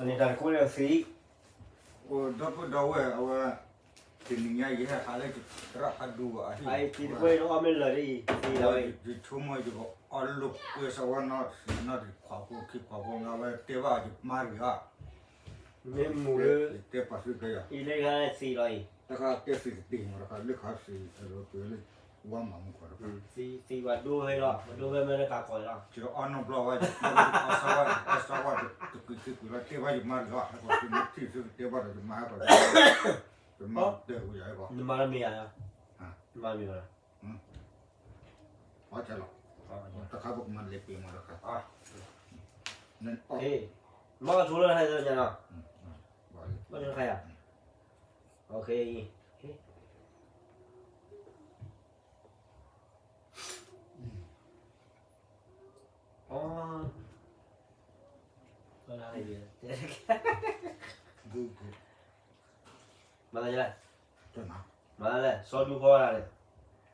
န့ၣ်တၢ်တကိးန့ၣ်သံ, အိၣ်ဒီပုၢ်ဒီဝဲၢ်အဝဲ, တနံၤညါယဟဲဟးလၢသရၣ်ဖးဒိၣ်အဟံၣ်, သံတကိးန့ၣ်အီၣ်မ့ၢ်လၢာ်ဒ်အံၤ, သံလီၤဝဲ, ယဆိကမိၣ်ယကအီၣ်လိာ်ကွဲစၢၤဝဲနီၤ, နီၤတခွးဖိခံခွးဖိ မ့ၢ်ဝဲတဲဘၣ်ယမါတဂၤ, မ့ၢ်မူၤလၢ, ယတဲပာ်သုကယၤ, အံၤလၢယဂၤသံလီၤအံၤ, တခါကဲသံကတ့ၢ်မးတခါ လၢခါသံအလီၤပှဲၤလၢ, ဝါမၤမူခီတခါ, သံပှၤဒိဝဲလီၤ, ပဒိဝဲမ့ၢ်လၢတၢ်ကီၢ်လီၤ, ယအီၣ်နီတဘျီဝဲ, အီၣ်စၢ်ဝဲ, အီၣ်စၢ်ဝဲတကွံာ်သံကွံာ်လီၤ တဲဘၣ်ယမါတဂၤ, ဟဲကီၢ်သုမ့ၢ်ထံၣ်သုကတဲဘၣ်ဒီးယမါဟဲကီၢ်, တမၤတဲဝဲယၤဟဲကီၢ်, နမၤတမ့ၢ်ယၤ, နမၤမ့ၢ်ဘၣ်, အီၣ်ကလီၤ, တခါပကမၤလဲၤပ့ၤမးတခါ, မ့ၢ်ကထိလၢဟဲညါနီၤ, မ့ၢ်ကထိခါယၤ, မၤလဲၣ်, မၤလဲၣ်, စီၤဒူဖီဝဲဒၣ်န့ၣ်,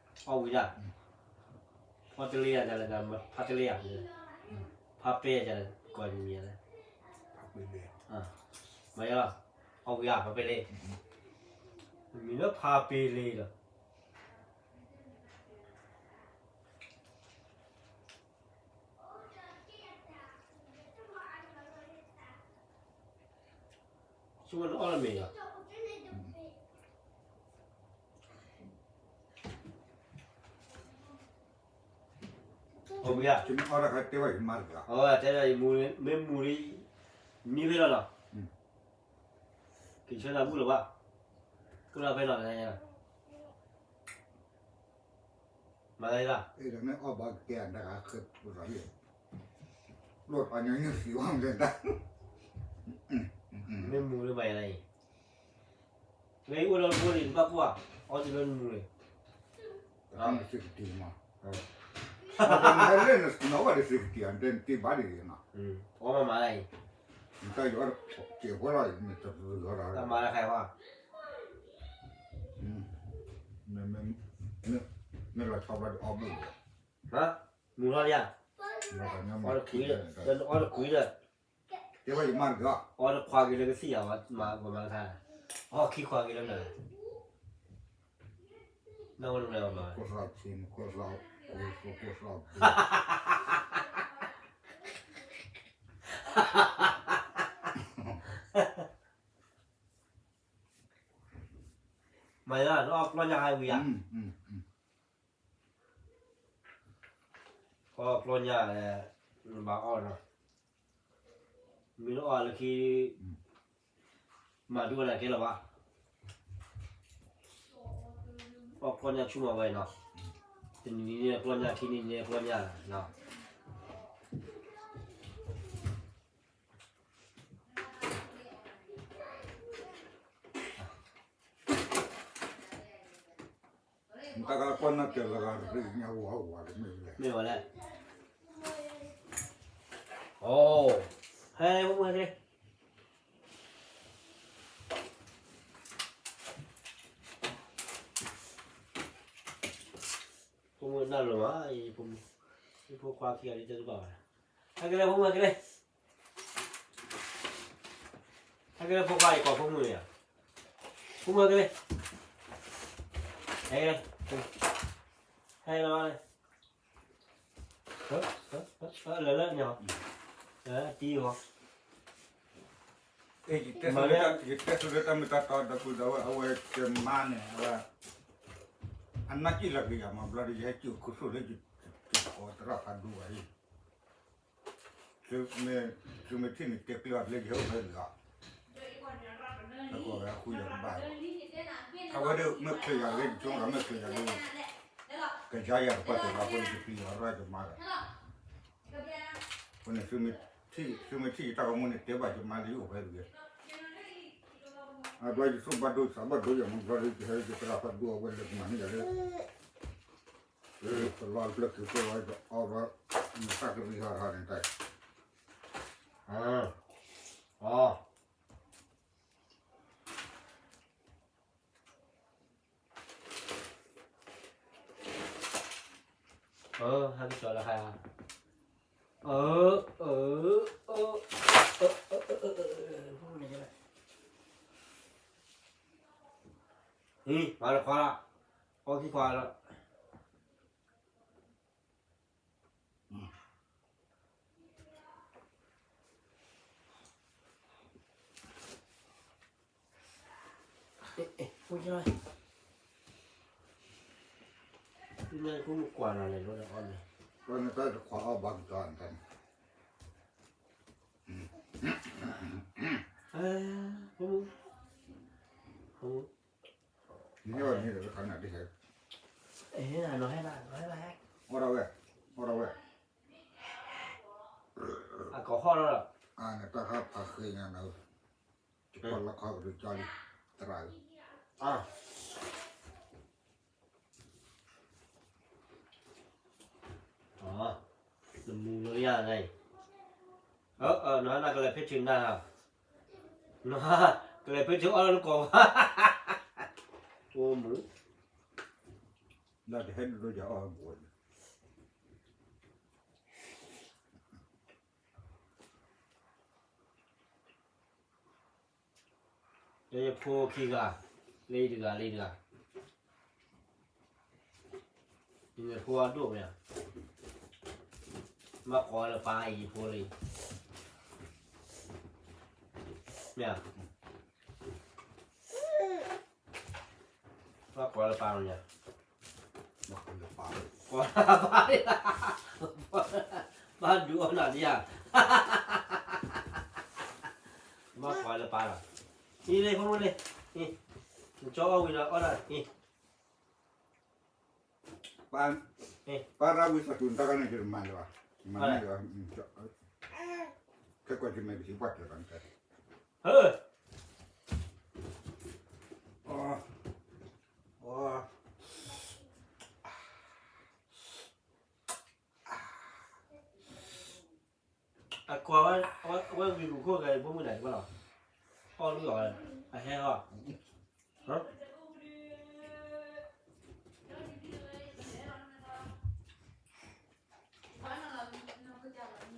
အီၣ်ဝံၤဒၣ်, ဖါတလ့ယၤ, ဖါတလ့ယၤ, ဖါပဲယၤ, ကီၢ်မံၤယၤလဲၣ်, မၤယၤလီၤ, အီၣ်ဝံၤဧါ ဖါပဲလ့, မံၤလၢဖါပဲလ့ဒီး ဆိကမိၣ်နအီၣ်လၢမ့ၤလီၤ, အီၣ်ဝံၤဧါ, တဲဘၣ်ယမါတဂၤ, တဲဘၣ်ယမူၤ, မ့ၢ်မူၤလံ, မံဖဲလီၤလီၤ, က့ၤဆၢနၤဘူၣ်လီၤဘၣ်, ကလီၤဖဲလီၤ, မၤလၢ, မ့ၢ်အီၣ်ဘၣ်ကဲအတဂၤခဲပူၤလီၤ, လိၣ်ပှၤညီနုၢ်သံဝဲမတၤ, မ့ၢ်မူၤလၢမၤယၤလၢအံၤ, မ့ၢ်အိၣ်ဒီးဖိန့ၣ် နဘၣ်ကွၢ်, အီၣ်တုၤလၢနမူၤန့ၣ်, တၢ်မ့ၢ်စ့ကတံၤမး, နဟဲလၢနနီၣ်ဝဲဒီးစ့ကတံၤ နတဲဘၣ်ဒ်န့ၣ်, အီၣ်မၤမၤလၢအံၤ, နတၢ်ယီၤ, ကဲၤဖိလီၤ မ့ၢ်တရူၤယီၤဒီး, တၢ်မၤလၢခါအံၤ, မ့ၢ်လီၤဆီဘျီဒီးအီၣ်ဘူၣ်လီၤ, မူၤထီၣ်လံဧါ, အီၣ်တကွံဒီး, တဲဘၣ်ယမါ, အီၣ်တခွးက့ၤလၢကသံၣ်ဧါ, မၤကမၤလၢခါ, အီၣ်ခံခွးက့ၤလၢမနုၤလဲၣ်, နဝဲနမၤ, မၤယၤ နအီၣ်ကျီၢ်ညၣ်ဟဲဝံၤဧါ, အီၣ်ကျီၢ်ညၣ်, နဘၣ်အီၣ်နီၤ, မ့ၢ်နအီၣ်လၢခံ, မၤဒိၣ်နၤကဲလၢၤဘၣ်, အီၣ်ကျီၢ်ညၣ်ဆူၣ်မးဝဲနီၤ, တနံၤနံၤန့ၣ်ကျီၢ်ညၣ်ခံနံၤနံၤန့ၣ်ကျီၢ်ညၣ်နီၤ တၢ်ကကွၢ်နၢ်တဲာ်လၢဂၤတရံးညါဝါဝါတမ့ၢ်လဲၣ်, မ့ၢ်ဝဲလဲၣ်, အိ, ဟဲ, ဖိမုၣ်ဟဲက့ၤ, ဖိမုၣ်နၢ်လီၤမး, ယဖိခွါခံဂၤဒ်တဲတဘၣ်ဘၣ်, ဟဲက့ၤလၢဖိမုၣ်ဟဲက့ၤလၢ ဟဲက့ၤလၢဖိခွါအံၤ ကိးဖိမုၣ်န့ၣ်ဧါ, ဖိမုၣ်ဟဲက့ၤလၢ, ဟဲက့ၤလၢ, ဟဲလီၤ, လၢလၢညီ, တံၤအီၤ, ယတဲဆိလၢတၢ်မ့ၢ်တၢ်တီဒီပုၢ်ဒီဝဲၢ် အဝဲကမါန့ၣ် အဝဲ အနၢ်ကံၣ်လီၤက့ၤယၤမး ဘျီဒီး ယဟဲက့ၤအိၣ်ခိၣ်ဆိၣ်လၢယကိးသရၣ်ဖးဒိၣ်ဘၣ်အံၤ သုမ့ၢ်ထံၣ်န့ၣ် တဲကျၢၢ်အီၤလၢယဟဲအိၣ်ဖဲလၢၤ, အဃိယဘၣ်, အဝဲဒၣ်မ့ၢ်ချုးယၤလၢယကၠိဒီး မ့ၢ်ချုးယၤလၢ ကယါယၤတပှၢ်တၢၢ်လီၤ အဃိန့ၣ် ယပျံၤယၤရၢၢ်ယမါဒီး, အဃိန့ၣ် သုမ့ၢ်ထံၣ်ယတၢ်ဂီၤမူန့ၣ် တဲဘၣ်ယမါလၢယအိၣ်ဖဲလၢၤ, အဘျီယသူၣ်ဘၣ်ဒိသးဘၣ်ဒိယၤမး ဘျီဒီး ယဟဲက့ၤသရၣ်ဖးဒိၣ်အဝဲလဲၤမၤန့ၢ်ယၤလၢ ကလီၤပျၢၤက့ၤကိးဝဲ ယအီၣ်ဘၣ် နတၢ်ကရံၣ်ဟီၣ်ဟီၣ်န့ၣ်တၢ်, အီ, အဟဲက့ၤကၠီလၢဟါ, အ, အ, အ, အ, ကွၢ်လီၤ ဖိမုၣ်ကွၢ်နၤလဲၣ် လၢအီၣ်န့ၣ် ဖိမုၣ် ဖိမုၣ် နီၢ်ဟဲလၢ နီၢ်ဟဲလၢ အကဟီၣ်လီၤ အနတၢ်ဟးဖးဃ့ညါနၤ ယကွၢ်လီၤခီကဒုးကၠီလံ သရၣ်ဧၢ တမူလၢယၤန့ၣ် နဟါနကလဲၤဖဲထံနၤ နဟါ ကလဲၤဖဲထံအီၣ်လၢနကိာ်ဘၣ် အိၣ်မုာ် လၢတဟဲဒိၣ်ဒိၣ်ယၤအီၣ်ဘိ လၢယဖိခံဂၤ လၢယတဂၤ လၢယတဂၤ ယဖိအဒိၣ်မ့ၢ်ဧါ ဘၣ်ကိးလၢပၢ်အံၤယဖိလံ မ့ၢ်ဧါ ဘၣ်ကိးလၢပၢ်မ့ၢ်ဧါ ကိးလၢပၢ် ပၢ်ဒုးအီၣ်နၤဒံးဧါ ဘၣ်ကိးလၢပၢ်လီၤ အံၤလၢဖိမုၣ်လၢ နကၠီအီၣ်ဝံၤဒီးအီၣ်ဒၣ် ပၢ်ရၣ်ဝံသးစူၤ နတၢ်ခါန့ၣ် ယတမၤလၢၤဘၣ် မၤန့ၢ်လၢၤဘၣ် ခဲကီးယမဲာ်ကသံပှၢ်တၢၢ်ဘၣ် ဟၢ အကွၢ်ဝဲ အဝဲဂ့ၤဂူာ်ခိၣ်ဂၤအံၤ ဖိမုၣ်န့ၣ် ဘၣ်လီၤ အီၣ်လုၢ်အီၣ်ဝဲ အဟဲဟီၣ်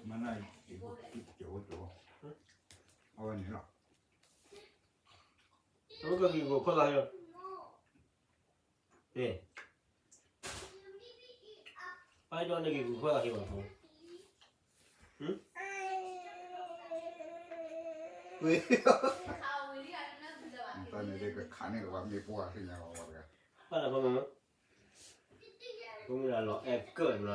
မၤနၤ အဝဲန့ၣ်လီၤ အဝဲကဂ့ၤဂူာ်ခိၣ်လီၤ ပၢ်အဲၣ်ဒိးနဂ့ၤဂူာ်ခိၣ်လီၤ ဟ့ၣ်ဝဲဖိ တၢ်န့ၣ်ကခးန့ၢ်ကဘၣ်မ့ၢ်ပှၢ်သ့ၣ်ညါလီၤ ဘၣ်လီၤဖိမုၣ် ဖိမုၣ်လၢလီၤအဲၣ်ကၢၣ်လီၤ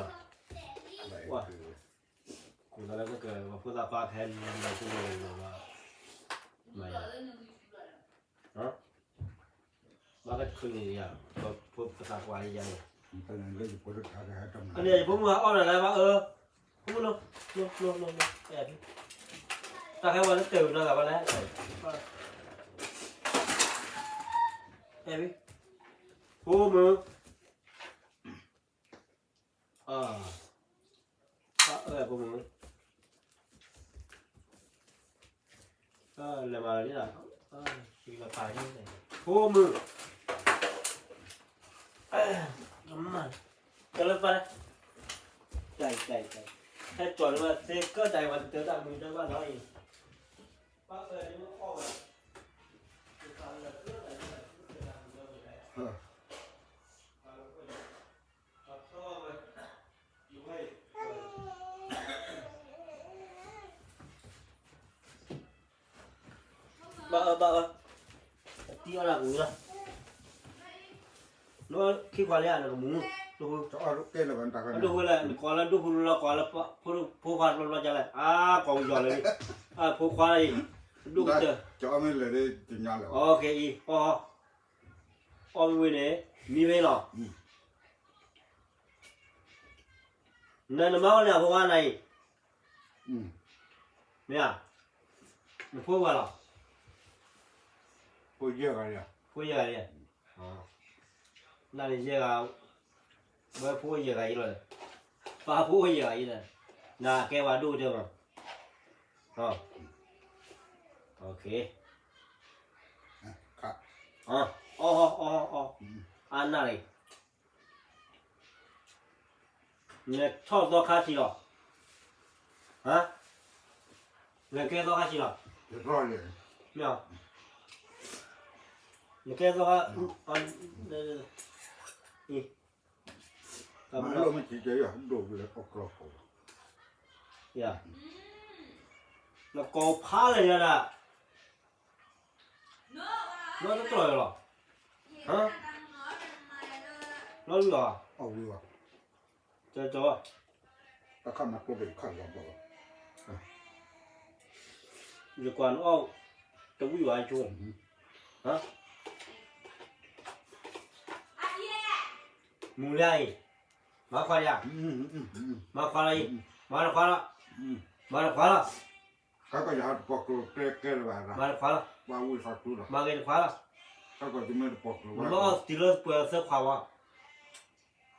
ကိးသးလၢကကဲ ပဖိသၣ်ခွါခဲလၢာ်ဖိမုၣ်လီၤ မၤယၤ ဘၣ်ကချုးန့ၣ်ယၤ ပသးကွၢ်ယၤန့ၣ် အန့ၣ် ယဖိမုၣ်ဟးအီၣ်နၤလၢဘၣ်အၢ ဖိမုၣ်လိၤ လိၤ လိၤ လိၤ အဲၣ်ဖံ တၢ်ဟဲဝဲလၢတၢ်ဝံၤနီၤသးဘၣ်လဲၣ် အဲၣ်ဖံ ဖိမုၣ် အၢ ဖိမုၣ် တၢ်လၢပၢ် ဟဲကၠီၤလၢသ့ကၢၣ်တၢ်အံၤ ပှၤတတၢၢ်တၢ်မုာ်တၢ်ဘၣ်နီၤအံၤ ဘၣ်အၢ ဘၣ်အၢ တံၢ်အီၣ်တၢ်ပူၤလီၤ နခံခွါလၢနကမူ ဒိၣ်ဃု အဒိၣ်ဃုလဲၣ် နကိးလၢဒိၣ်ဃုလီၤ ကိးလၢဖိခွါတဘျီဘျီကလဲၣ် အါ ကိးဝံၤယီၤလၢ အဖိခွါအံၤ ဒိၣ်ကတၢၢ် အီၣ်မ့ၢ်လၢာ် အီၣ်ဝံၤန့ၣ် မံဝဲလီၤ နနမါဝဲန့ၣ်အဖိခွါနၤအံၤ မ့ၢ်ဧါ နဖိခွါလီၤ ဖိယဲၢ်ဂၤလံ နန့ၣ်ယဲၢ်ဂၤ ဝဲဖိယဲၢ်ဂၤအံၤလီၤ ပၢ်ဖိယဲၢ်ဂၤအံၤလီၤ နကဲဝဲဒိၣ်ကတၢၢ်မး အီၣ် အီၣ် အီၣ် အါနၢ်လံ နထီၣ်သီခါဆံးလီၤ ဟါ နကဲသီခါဆံးလီၤ မ့ၢ် နကဲသီခါ န အံၤ, မၤလိမ့ၢ်ထံကဲယဒိၣ်ဝဲလၢအီၣ်ကျီၢ်ကီၢ်, ယၤ, နကိးဖးလၢာ်ညါဒၣ်, နီတကျီၢ်လီၤ, နီတကျီၢ်, အီၣ်ဝံၤဘၣ်, ကၠီကၠီ, တၢ်ခါမၤကျိဘ့ၣ်ခါလီၤဘၣ်, ယကွၢ်နအီၣ်, တဝံၣ်ဘၣ်ဆိ, မူလၢအံၤ, မၤခွါယၤ, မၤခွါလီၤအံၤ, မၤတခွါလီၤ, မၤတခွါလီၤ, ကဲကီၢ်ယဟးတပီၤကျိၤကျဲကဲလၢၤဘၣ်, မၤတခွါလီၤ, ဘၣ်ဝံၣ်သးကျိလီၤ, မၤဂ့ၤတခွါလီၤ, ကဲကီၢ်ယမ့ၢ်တပီၤကျိၤဘၣ်, နမ့ၢ်အီၣ်တံၤလၢပှဲၤသၢခွါဝဲ,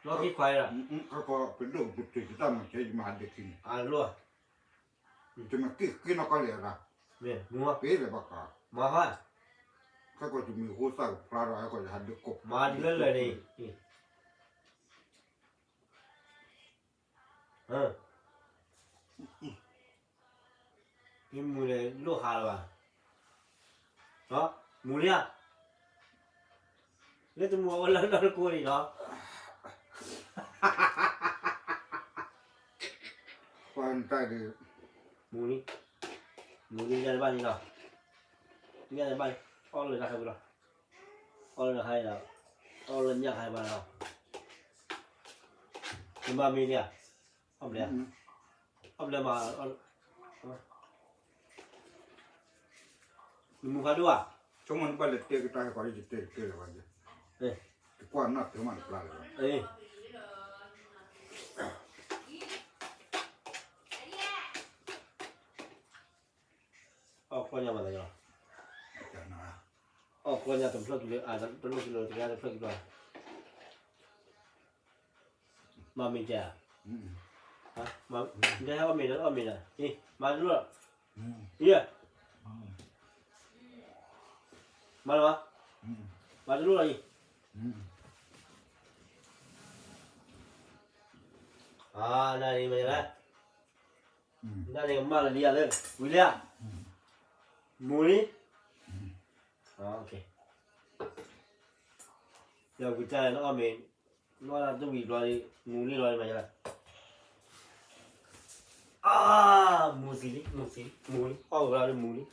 လီၢ်ခံခွါလီၤ, ကဲကီၢ်ပဒိၣ်ပတုာ်တၢ်မၤခဲယမၤဒ့ခံန့ၣ်, အလီၢ် ယမ့ၢ်က့ၤက့ၤနီၢ်ကီၢ်လၢၤရၣ်, မ့ၢ်မူ, ပ့ၤလၢၤဘၣ်ကါ, မၤဟါ, ခဲကီၢ်တမံၤဃိသၣ်ကဖျါဒီး ဟဲကီၢ်ယဟးဒုးကိး, မၤဒ်လဲၣ်လဲၣ်န့ၣ်, မ့ၢ်မူလၢလိၣ်ဟါလၢၤဘၣ်, မူလၢဧါ, လၢတမူအိၣ်လၢနီၢ်တကိးန့ၣ်လီၤ, မူလံ, မူလံ ညါတဘၣ်န့ၣ်လီၤ, ညါတဘၣ်န့ၣ်, အီၣ်လၢတၢ်ခါဝံၤလီၤ, အီၣ်လၢတၢ်ခါအံၤလီၤ, အီၣ်လၢညၣ်ခါဘၣ်လီၤ, နဘၣ်မ့ၢ်ဒ်ဧါ, အီၣ်ဘျဲၣ်, အီၣ်ဘျဲၣ်မး, နမူခါဒိၣ်ဧါ, ဆိကမိၣ်နဘၣ်လဲၤတဲကတၢၢ်ဟဲကီးလၢယတဲတကဲလၢၤဘၣ်, တကွၢ်နီၣ်တၢၤမးတပျၢ်လၢၤဘၣ်, အီၣ်ကွီၢ်ညါမးသး, အီၣ်ကွီၢ်ညါတဖျၢၣ်ကံလၢ, တဖျၢၣ်ကံလၢ, တဖျၢၣ်ကံလၢ, မၤမ့ၢ်ကဲ, ဒ်ဟဲအီၣ်မ့ၤဒီးအီၣ်မ့ၤဒီး, မၤတလိၣ်လီၤ, မၤလီၤ, မၤတလိၣ်လီၤအံၤ, အနန့ၣ်မ့ၢ်လဲၣ်, နန့ၣ်ကမၣ်လီၤလံဧါလၢ, ဝံၤလံဧါ, မူလံ, ယဝံၤတၢ်လၢနအီၣ်မ့ၤ, နအီၣ်တၢ်တဝံၤဘျီလံ, မူလံလီၤမ့ၢ်လဲၣ်, အါ, မူသံလံ, မူသံလံ, မူလံ, အီၣ်ဝဲလီၤလၢမူလံ,